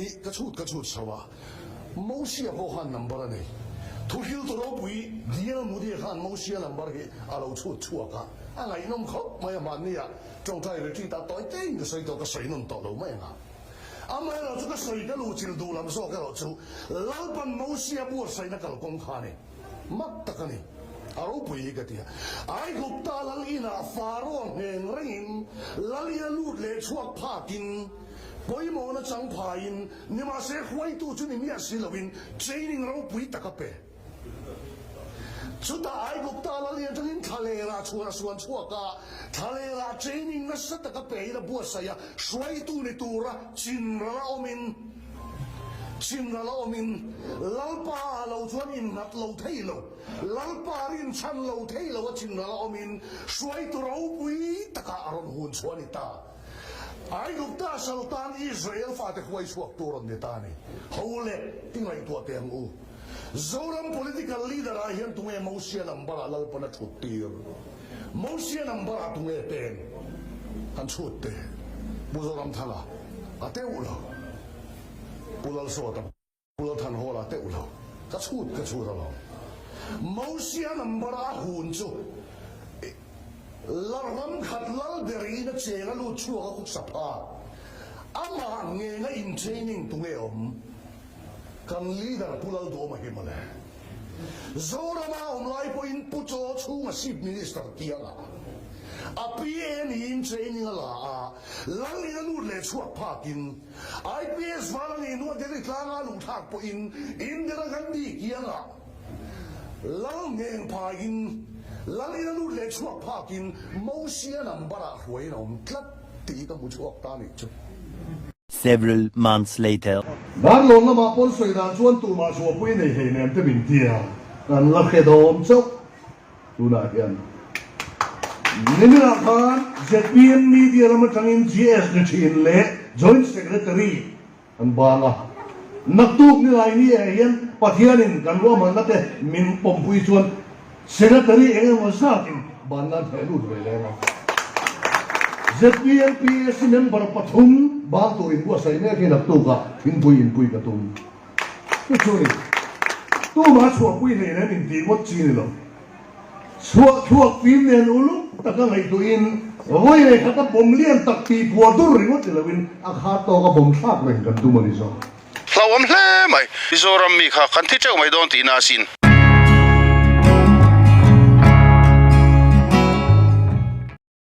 hi ka chhut ka chhut chho a, Mosia pawh khan number a nei. Thuhriltu ropui DL Moody-a khan Mosia number hi a lo chhut chhuak a, a ngaihnawm khawp mai a, hmannia tawngtai retreat ah tawi tein ka sawi tawh, ka sawi nawn tawh lo mai ang a. Amaherawh chu ka sawi ka luhchilh duh lam zawk erawh chu Lalpan Mosia buatsaihna kalkawng kha a ni. Mak tak a ni. A ropui hi ka ti a. Aigupta lal inah Faro ngheng rengin lal ina lut leh chhuak phakin pawimawhna chang phaiin nimahse hruaitu chu ni miah si loin training ropui tak a pe. Chutah Aigupta lal in atangin thlalerah chhuan a suan chhuak a, thlalerah training nasa tak a pein a buatsaih a, hruaitu ni tura chinral a awmin, Chinral a awmin Lalpa ah lo chuan innghat lo thei lo, Lalpa rinchhan lo thei lo a chinral a awmin hruaitu ropui takah a rawn hun chhuah a ni ta. Aigupta saltan Israel fate huai chhuak tur rawn ni ta a ni. Ho le, i ngaihtuah teh ang u. Zoram political leader ah hian tunge Mosia number ah Lalpan a thut tir? Mosia number ah tunge peng? Han chhut teh. Pu Zoramthanga a teuh lo. Pu Lalsawta, Pu Lalthanhawla teuh lo. Ka chhut ka chhut alawm. Mosia number a hun chu la ram khat lal ber in a cheng a lut chhuak a khawsa pha. Amah ngenga in training tunge awm? Kan leader Pu Lalduhawma hi mawle. Zorama awm lai pawhin Pu Chaw chhunga Chief Minister tianga a PA niin training a la a, lal in a lut leh chhuak phakin IPS val a nih hnuah Delhi tlanga a luh thlak pawhin Indira Gandhi kianga lal ngheng phaiin lal in a lut leh chhuak phakin Mosia number ah hruaiin a awm tlat tih ka hmu chhuak ta nih chu. Several months later. Darlawn lamah pawn sawi dan chuan tumah chhuahpui nei hlei nem te min tia kan la hre dawn chauh tunah hian. Niminah khan zpm media lam atangin GS ni thin leh Joint Secretary an bang a. Naktuk nilai ni eh hian Pathianin kan ruahmanna te min pawmpui chuan Secretary eng emaw zatin ban nan theh lut ve leng a. Zpm PAC member pathum ban tur inbuatsaih mek hi naktukah thingpui inpui ka tum. Chu chu ni. Tumah chhuahpui hlei nen intih ngawt chi ni lo. Chhuah thluak fim nen uluk taka ngaihtuahin vawi leh khat a bawm lian tak tih phuah dur ringawt ni loin a khat tawk a bawm thlak reng kan tum a ni zawk. Hlauhawm hle mai. Mizoram mi kha kan thi teuh mai dawn tihna asin.